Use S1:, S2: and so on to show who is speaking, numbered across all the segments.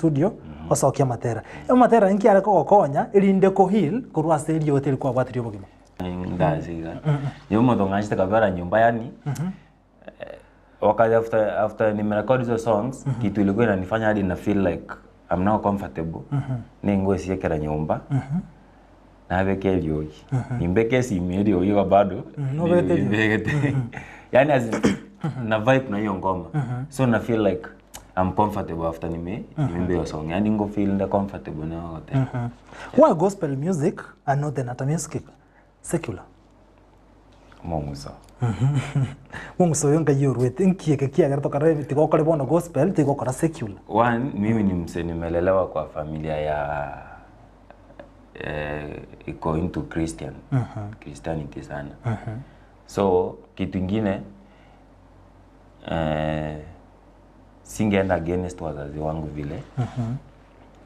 S1: Studio osokie amatera. Amatera inki are kogokonya erinde ko heal korwa ase eriote eri kwabwatirie obogima?
S2: Ndase iga. Nyowe omonto ng'anchete kabera nyomba yaani wakati after after nimerecord hizo songs kitu ilikuwa inanifanya hadi na feel like I'm now comfortable ningosiekera nyomba nabeka eriogi nimbeke esimu eriogi igo bado
S1: nobegete eriogi.
S2: nimbegete yaani as in na vibe na hiyo ngoma so na feel like I'm comfortable after nime nimeimba hiyo song yaani ngo feel nde comfortable na gotera
S1: Why gospel music and not the nata music secular?
S2: Omong'uso.
S1: Omong'uso oyo nkai orwete nki eke kiagera tokara tiga okore bono gospel tiga okora secular.
S2: One, mimi ni mse nimelelewa kwa familia ya eh, iko into Christian Christianity sana so kitu ingine eh, singeenda against wazazi wangu vile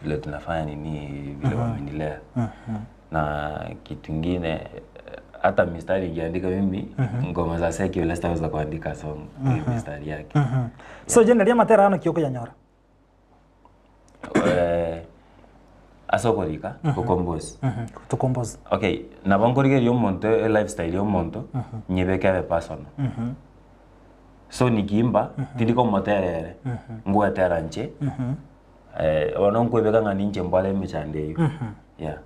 S2: vile tunafanya nini vile wamenilea na kitu ingine eh, hata mistari ikiandika mimi ngoma za secular sitaweza kuandika song mm mistari yake
S1: So generally amatera ano ki okoyanyora?
S2: Eh, ase okorika gocompose
S1: To compose.
S2: okay nabo nkorigereria omonto e lifestyle ya omonto nyebeke abe personal so nikiimba tindi komotera ere ngwetera inche eh, bono nkwebeka ng'a ninche mbwate emechando eywo yeah.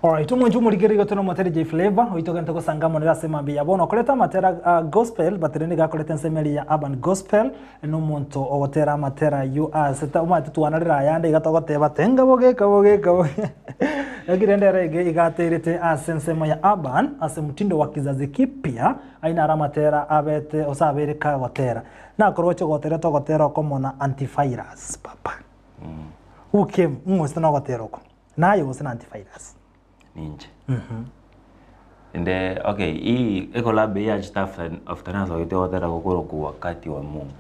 S1: Alright, omonche omorigereria gote nomotere Jay Flavor oito ogente gosanga amo nere ase mambia ya bono okorete amatera uh, gospel but rende nigo akorete ensemo eria ya urban gospel nomonto ogotera amatera aywo ase ta omanyete twanarire ayande iga togoteba tenga boge kaboge kaboge lakini rende ere iga iga aterete ase ensemo ya urban ase mtindo wa kizazi kipya ayio naro amatera abete gose abeire kagotera nakoroche goterete ogotera okomo na antivirus papa who came ng'o ase nogotera oko. Naye gose na antivirus.
S2: Ninche. Ende okay hii ecollab eye yachete after after nasogete gotera gokorokwa wakati wa Mungu.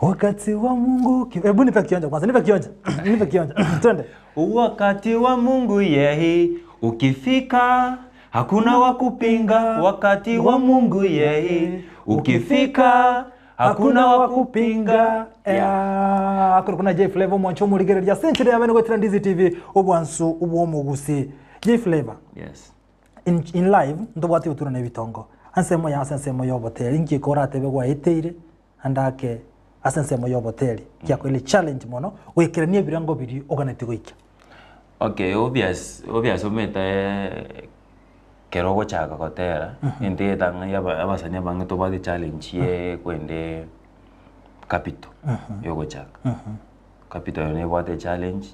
S1: Wakati wa Mungu ki- hebu nipe kionjo kwanza, nipe kionjo. Nipe kionjo. Twende.
S2: Wakati wa Mungu yehi ukifika hakuna wa kupinga. Wakati wa Mungu yehi ukifika Hakuna wa kupinga.
S1: Yeah. Akoro kuna Jay Flavor mwancho omorigereria ase enchera yabene goetera Ndizi TV obwansu obw'omogusi. Jay Flavor.
S2: Yes.
S1: In, in life ntobwate otura na ebitongo ansemo ya ase ensemo y'oboteri nki eke oratebe gwaeteire ande ake ase ensemo y'oboteri kiakoire challenge mono goikerania ebirengo biria oganeti goikia.
S2: Okay, obvious, obvious omanyete Ekero ogochaka gotera, egento egetang'ani aba abasani abange tobwate challenge ye kwende capital ya ogochaka. Capital eye nebwate echallenge,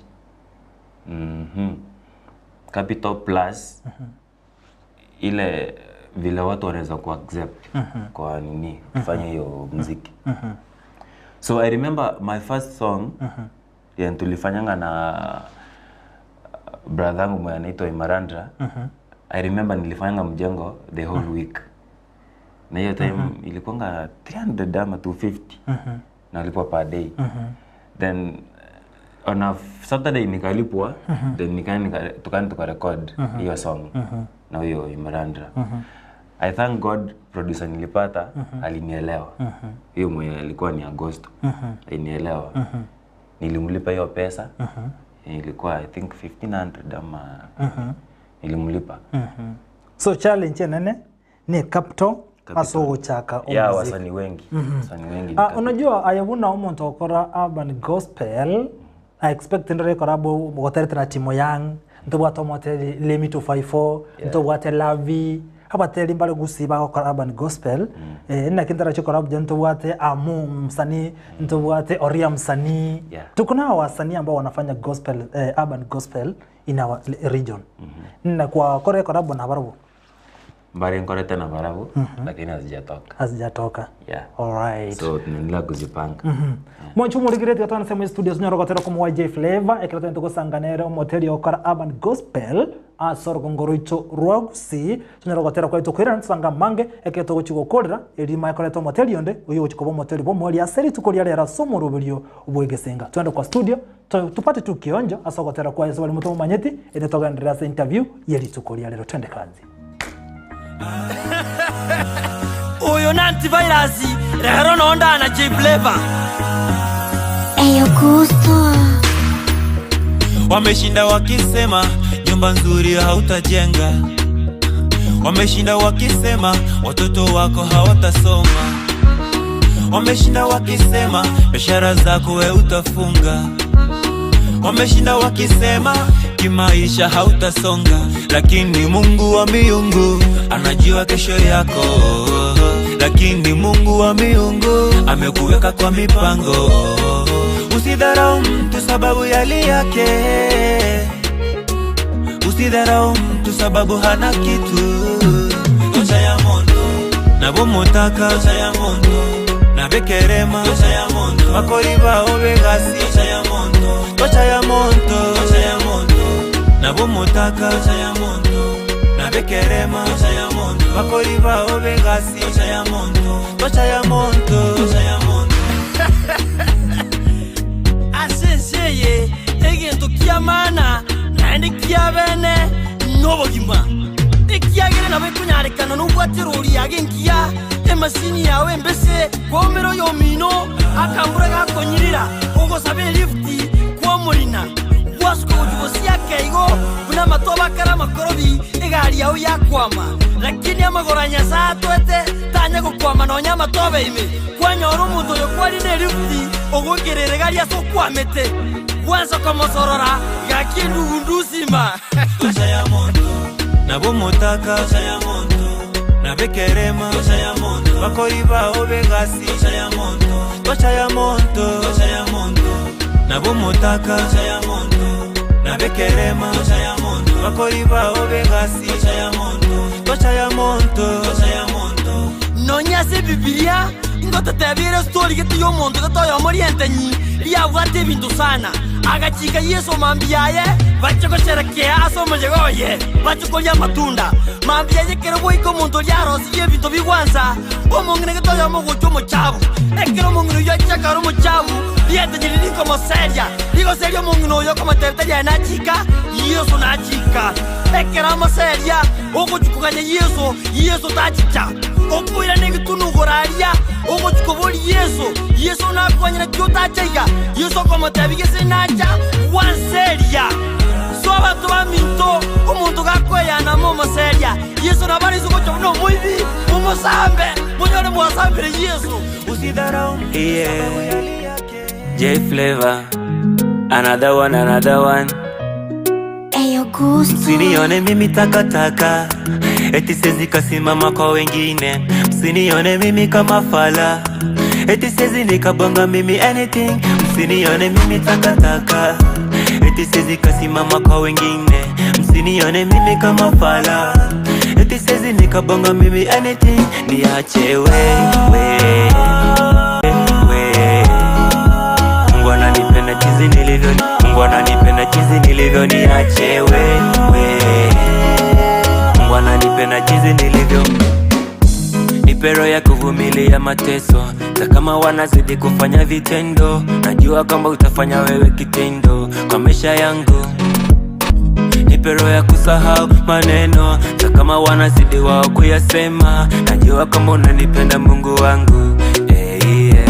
S2: capital plus ile vile watu wanaweza ku accept kwa nini kufanya hiyo mziki. So I remember my first song yenye tulifanyanga na brother yangu mwenye anaitwa Imarandra. I remember nilifanyanga mjengo the whole week. Na hiyo time ilikuwanga 300 ama 250. Nalipwa per day. Then on a Saturday nikalipwa, then nikaenda nika, tukaenda tukarecord hiyo song na huyo Imarandra. I thank God producer nilipata alinielewa. Hiyo mwenye alikuwa ni Agosto. Alinielewa. Nilimlipa hiyo pesa. Ilikuwa I think 1500 ama nilimlipa.
S1: So challenge enene ne capital ase ogochaka
S2: Yeah,
S1: omuziki.
S2: wasanii wengi. Wasanii wengi ni
S1: Ah,
S2: capital.
S1: unajua aye buna omonto ogokora urban gospel I expect ndore ekora bo goterete na Timo Young ntobwate omoteri Lemmy 254 ntobwate Lavi abateri mbare gusii bagokora urban gospel eh, naki ntarache kora buya ntobwate Amu msanii ntobwate Oria msanii
S2: Yeah.
S1: tuko nao wasanii ambao wanafanya gospel eh, urban gospel in our region mm -hmm. kwa kore ekora bo nabarabwo
S2: Mbare nkorete na barabwo lakini hazijatoka.
S1: Hazijatoka.
S2: Yeah.
S1: Alright.
S2: So tunaendelea kuzipanga.
S1: Mwancho omorigeretie gatwana ase studios nyoro gotera komoa Jay Flavor ekero togente gosangana ere omoteri okora urban gospel ase orogongo rwaito rwa Gusii tonyore gotera kwaito koirana tusanga amange ekero togochia gokorera erio rimaye koreta omoteri onde oyio ogochia koba omoteri bw'omoerio ase rituko ria rero ase omoroberio bw'egesenga. Twende kwa studio to tupate tu kionjo ase ogotera kwaye ase baria motomomanyeti ere togenderere ase interview ye rituko ria rero twende kanzi.
S3: Oyo na antivirus rero noo ndana Jay Flavor. Eyo gusto.
S4: Wameshinda wakisema nyumba nzuri hautajenga, wameshinda wakisema watoto wako hawatasoma, wameshinda wakisema biashara zako we utafunga, wameshinda wakisema kimaisha hautasonga, lakini Mungu wa miungu anajua kesho yako, lakini Mungu wa miungu amekuweka kwa mipango. Usidharau mtu sababu yali yake, usidharau mtu sababu hana kitu. Tocha ya moto nabomotaka, tocha ya moto nabekerema, tocha ya moto bakori bao begasi, tocha ya moto, tocha ya moto, tocha ya moto nabomotaka, tocha ya moto nabekerema, tocha ya moto bakori bao begasi, tocha ya moto, tocha ya moto, tocha ya moto.
S5: Ase ense eye egento ki'amana, naende kia bene, nobogima. Ekiagera nabo ekonyarekana nobwate erori yago engiya, emasini yao embese, kwaumera oyomino akambura gakonyirira, ogosaba elifti kwamorina, gwasuka gochia gosiaka igo buna amatobe akare amakorobi, egari yao yakwama. Lakini amagoro a Nyasae atoete tanya gokwama nonya amatobe ime. Kwanyora omonto oyo kwarina elifti ogoikerera egari ase okwamete, gwansa komosorora, gaki endugundusima.
S4: Tocha ya moto nabomotaka, tocha ya moto nabekerema, tocha ya moto bakori bao begasi, tocha ya moto, tocha ya moto, tocha ya moto nabomotaka, tocha ya moto nabekerema, tocha ya moto bakori bao begasi, tocha ya moto, tocha ya moto, tocha ya moto.
S5: Nonya ase Ebibilia ingototebia ere story gete y'omonto gete oyomo rientenyi riabwate ebinto sana. Agachika Yeso mambia aye bache gosherekea ase omoyega oye, bache koria amatunda. Mambia aye ekero goika omonto oria arosirie ebinto bigwansa, omong'ina gete oyomo ogocha omochabu. Ekero omong'ina oyio achiche akare omochabu, rientenyi riria rikomoseria, rigoseria omong'ina oyo okomotebia tari aye nachika, Yeso nachika. Ekero amoseria, ogochia koganya Yeso, Yeso tachicha. Okoirana egetunwa igoro aria, ogochia koboria Yeso, Yeso nakoganyera ki otacha iga? Yeso okomotebia, Gese nacha, gwanseria. So abanto baminto, omonto gakoeyana amo omoseria, Yeso nabo arise gocha buna omoibi, momosambe, monyore mwasambire Yeso.
S4: Usidharau mtu sababu
S2: Yeah,
S4: yali yake.
S2: J Flavor, another one, another one.
S3: Eyo gusto.
S2: Msinione mimi takataka, eti siwezi kasimama kwa wengine. Msinione mimi kama fala, eti siwezi nikabonga mimi anything. Msinione mimi takataka, eti siwezi kasimama kwa wengine. Msinione mimi kama fala, eti siwezi nikabonga mimi anything. Niache wewe we. Mungu ananipenda jinsi nilivyo, Mungu ananipenda jinsi nilivyo, niache wewe. Mungu ananipenda jinsi nilivyo, nipe roho ya kuvumilia mateso, hata kama wanazidi kufanya vitendo, najua kwamba utafanya wewe kitendo kwa maisha yangu. Nipe roho ya kusahau maneno, hata kama wanazidi wao kuyasema, najua kwamba unanipenda Mungu wangu. Hey, yeah.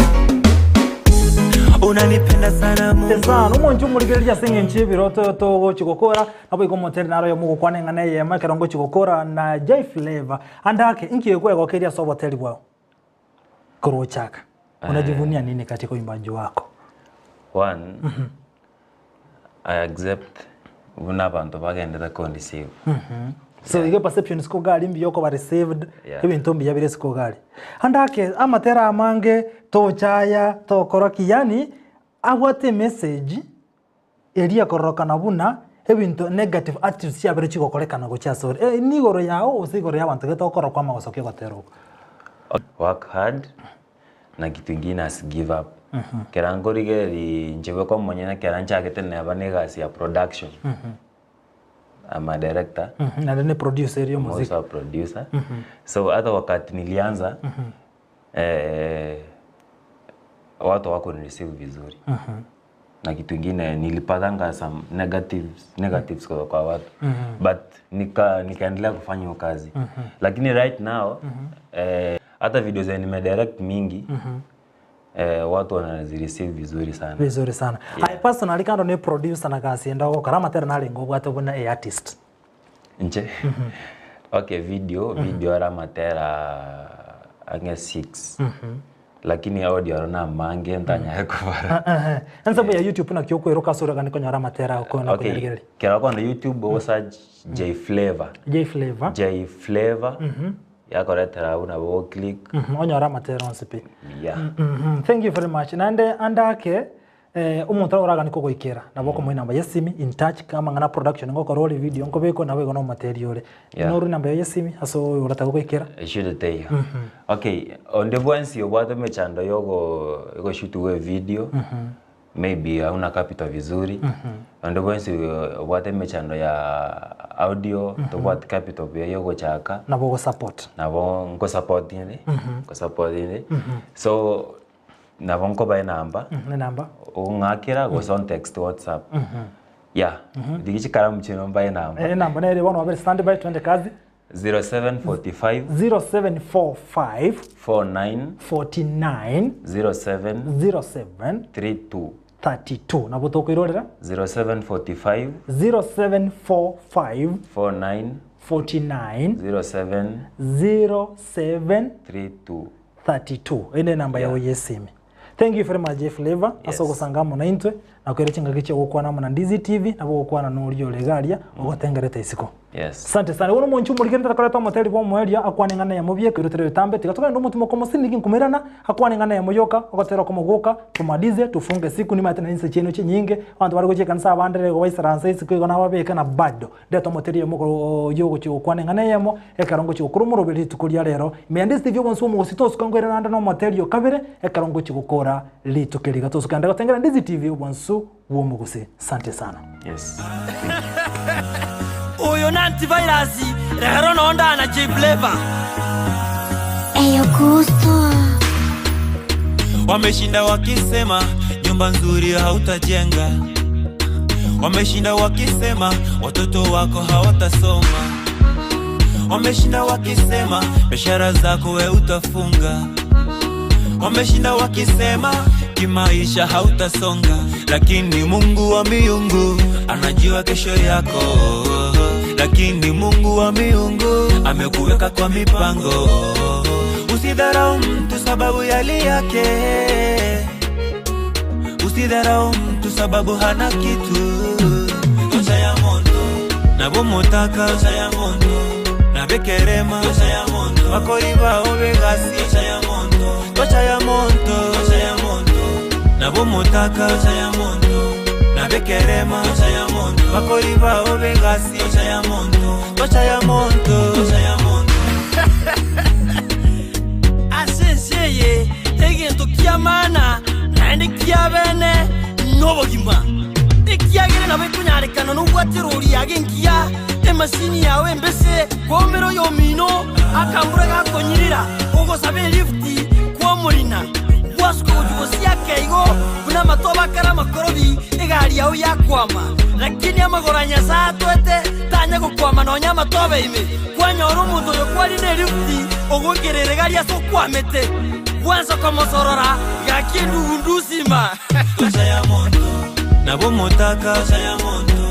S2: Unanipenda sana Mungu.
S1: Sana omonche omorigereria ase eng'encho y'ebiroto togochi gokora nabo igo omotere naro oyomo ogokwana eng'ana eyemo ekero ngochi gokora na J Flavor ande ake inki ekwegokeria ase oboteri bwao korwa ochaka unajivunia nini katika uimbaji wako?
S2: One, I accept buna abanto bagendete kondeceive.
S1: So igo perception isiko gari mbuya okoba received
S2: Yeah.
S1: ebinto mbuya bire isiko gari. Ande ake amatera amange tochaya tokora ki yaani abwate emessage eria ekororokana buna ebinto negative attitudes chiabere chigokorekana gochia asore. Eh nigoro yao gose igoro ya abanto gete okora kwama gosokia ogotera oko?
S2: Work hard na kitu ingine asi give up. Kera nkorigereria inche bweka omonyene kera nchagete neba na egasi ya production. I'm a director.
S1: Naende ne producer eria
S2: I'm
S1: omoziki.
S2: also a producer. So hata wakati nilianza eh, watu hawakunireceive vizuri. Na kitu ingine nilipatanga some negatives, negatives kutoka kwa watu. But nika nikaendelea kufanya hiyo kazi. Lakini right now eh, hata video zenye nimedirect mingi. Watu wanazireceive vizuri sana.
S1: Vizuri sana.
S2: Yeah.
S1: Aye personally kando ne producer na gasi ende ogokora amatera narenge obwate buna a artist.
S2: Inche? Okay, video, video ore amatera ang'e six. Lakini audio aro namange ntanyare kobara.
S1: Ensemo ya YouTube naki okoiroka ase orogani konyora amatera ao kona
S2: Okay,
S1: konyarigereria.
S2: kero okogenda YouTube ogo search Jay Flavor.
S1: Jay Flavor.
S2: Jay Flavor. Yakoretera abwo nabo ogo click.
S1: Onyore amatera onsi pi.
S2: Yeah.
S1: Thank you very much. Naende ande ake eh, omonto oragani kogoikera nabo okomoa enamba ya esimi in touch amang'ana a production ngokora ore video nkobekwa nabo igo na omoteri ore.
S2: Yeah.
S1: Norwe enamba yaye ya esimi ase oyo oratake goikera.
S2: Eshida teiyo. Okay, onde bwensi obwate emechando yogo yogoshutiwa evideo, maybe hauna capital vizuri, onde bwensi obwate emechando ya audio, tobwati capital buya yogochaka,
S1: Nabo ogosupport.
S2: nabo nkosupport inde, nkosupport inde. So, nabo nkoba enamba,
S1: Enamba.
S2: ong'akera gose ontext whatsapp. Yeah, rigia chikaramu chiino mbae enamba.
S1: Enamba nere bono wabere stand by twende kazi.
S2: 0745
S1: 0745
S2: 49
S1: 49
S2: 07
S1: 07
S2: 32
S1: 32 nabo tokoirorera
S2: 0745
S1: 0745
S2: 49
S1: 49
S2: 07
S1: 07
S2: 32
S1: 32 eye nenamba yao yesimi thank you very much Jay Flavor ase ogosanga amo naintwe na koira chingaki chia ogokwana amo na Ndizi TV nabo ogokwana noria ore iga aria ogotengerete isiko
S2: Yes.
S1: Asante sana. Bono omonche omorigereri takoreta omoteri bw'omoerio akwane ng'a neyemo bieka erio tere ebitambe tiga togende omotimoko omosinini nkomoirana akwane ng'a neyemo yoka ogotera okomo gwoka tumalize tufunge siku nimanyete na chinsa chiaino chinyinge abanto bare gochia ekanisa abande rero igo baisaranse isiko igo nababeke na bado ndete omoteri oyomo oyio ogochia gokwana eng'ana eyemo ekero ngochia gokora omoroberi rituko ria rero ime ya Ndizi TV obonsi bw'omogosi tosuka nkoirana ande nomoteri o kabere ekero ngochia gokora rituko eri iga tosuka ande gotengera Ndizi TV obonsu bw'omogusi. Sante sana.
S2: Yes.
S5: Oyo na antivirus rero noo ndana Jay Flavor.
S3: Eyo gusto.
S4: Wameshinda wakisema nyumba nzuri hautajenga, wameshinda wakisema watoto wako hawatasoma, wameshinda wakisema biashara zako we utafunga, wameshinda wakisema kimaisha hautasonga, lakini Mungu wa miungu anajua kesho yako, lakini Mungu wa miungu amekuweka kwa mipango. Usidharau mtu sababu ya hali yake, usidharau mtu sababu hana kitu. Tocha ya moto nabomotaka, tocha ya moto nabekerema, tocha ya moto bakori bao begasi, tocha ya moto, tocha ya moto, tocha ya moto nabomotaka, tocha ya moto nabekerema, tocha ya moto bakori bao begasi, tocha ya moto, tocha ya moto, tocha ya moto.
S5: Ase ense eye egento ki'amana naende ki'abene nobogima, ekiagera nabo ekonyarekana nobwate erori yago engiya, emasini yao embese, kwaumera oyomino akambura gakonyirira, ogosaba elifti kw'omorina, gwasuka gochia gosiaka igo buna amatobe akare amakorobi, egari yao yakwama. Lakini amagoro a Nyasae atoete tanya gokwama nonya amatobe ime. Kwanyora omonto oyo kwarina elifti ogoikerera egari ase okwamete, gwansa komosorora, gaki endundu-sima.
S4: Tocha ya moto nabomotaka, tocha ya moto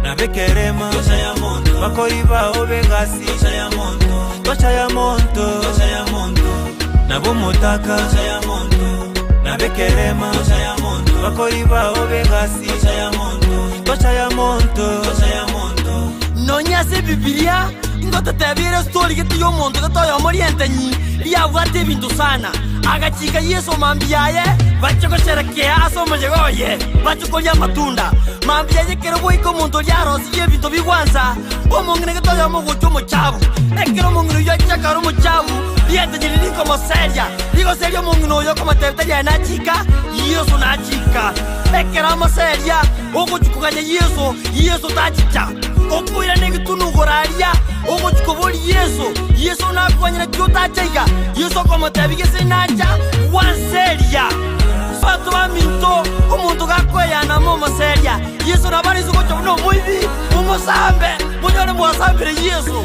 S4: nabekerema, tocha ya moto bakori bao begasi, tocha ya moto, tocha ya moto, tocha ya moto nabomotaka, tocha ya moto nabekerema, tocha ya moto bakori bao begasi, tocha ya moto, tocha ya moto, tocha ya moto.
S5: Nonya ase Ebibilia ngototebiere estori gete y'omonto gete oyomo rientenyi riabwate ebinto sana, agachika Yeso mambia aye bache gosherekea ase omoyega oye, bache koria amatunda. Mambia aye ekero goika omonto oria arosirie ebinto bigwansa, omong'ina gete oyomo ogocha omochabu. Ekero omong'ina oyio achicha akare omochabu, rientenyi riria rikomoseria, rigoseria omong'ina oyo okomotebia tari aye nachika, Yeso nachika. Ekero amoseria, ogochia koganya Yeso, Yeso tachicha. Okoirana egetunwa igoro aria, ogochia koboria Yeso, Yeso nakoganyera ki otacha iga? Yeso okomotebia, Gese nacha, gwanseria. Abanto baminto, omonto gakoeyana amo omoseria, Yeso nabo arise gocha buna omoibi, momosambe, monyore mwasambire Yeso.